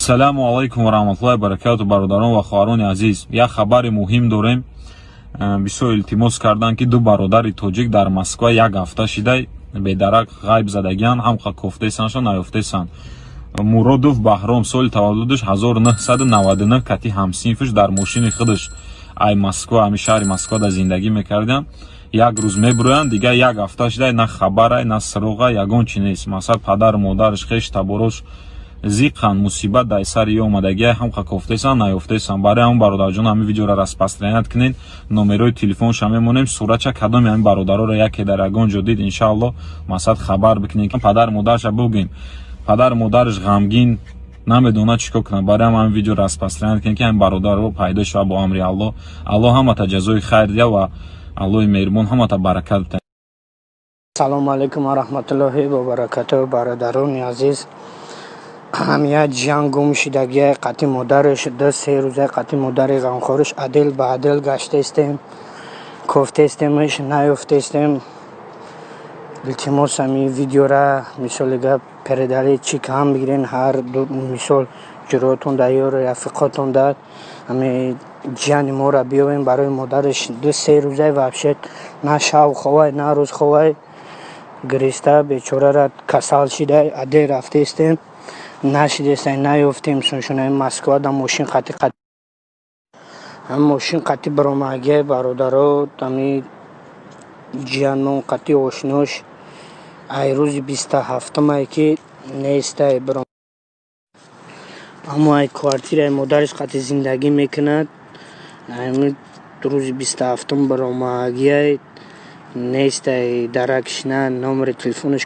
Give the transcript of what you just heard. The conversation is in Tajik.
Ассалому алайкум ва раҳматуллоҳи ва баракату, бародарон ва хоҳарони азиз. Як хабари муҳим дорем. Бисёр илтимос карданд, ки ду бародари тоҷик дар Москва як ҳафта шидай бедарак ғайб задагианд, ҳамқа кофтесаншо наёфтесанд. Муродов Баҳром, соли таваллудаш 1999, кати ҳамсинфиш дар мошини худаш ай Москва, ҳами шаҳри Москва дар зиндагӣ мекарданд. Як рӯз мебуроянд, дигар як ҳафта шидай на хабарай, на суроға, ягон чи нест. Масалан, падару модараш, хеш таборош зиқан, мусибат дар сари ё омадагия, ҳамқа кофтесан, наёфтесан. Барои ҳамн, бародарҷон, ҳамин видеоро распространять кунед, номерои телефонша мемонем, суратча. Кадоми ҳамин бародароро яке дар ягон ҷо дид, иншаалло, масалан, хабар бикунед, падару модарша бугӯем. Падару модараш ғамгин, намедонад чӣ кор кунад. Барои ҳам ҳамин видео распространять кунед, ки ҳамин бародаро пайдо шавад бо амри Аллоҳ. Аллоҳ ҳамата ҷазои хайр диҳад ва Аллоҳи меҳрубон ҳамата баракат бидиҳад. Салому алайкум ва раҳматуллоҳи ва баракатуҳ, бародарони азиз. Ҳамия ҷиан гум шидагия қати модараш 2-3 рӯза, қати модари ғамхориш отдел ба отдел гаштаистем, кофтаистемш, наёфтаистем. Илтимос, ҳами видеора, мисоли гап, передали чӣ кам бигирен, ҳар мисол ҷуротон да ё рафиқотон да, ҳами ҷияни моро биёвем. Барои модараш 2-3 рӯза вообще на шав ховай, на рӯз ховай, гириста бечорара касал шида. Отдел рафтаистем, нашидестем, наёфтем. Суншунаи Москва да мошин қати ҳам мошин қати баромагия, бародаро, ҳами ҷиянмон қати ошнош ай рӯзи 27-мае ки нестай. Аммо ай квартираи модараш қати зиндагӣ мекунад. Рӯзи 27-ум баромагиай, нестай даракш, на номери телефонаш.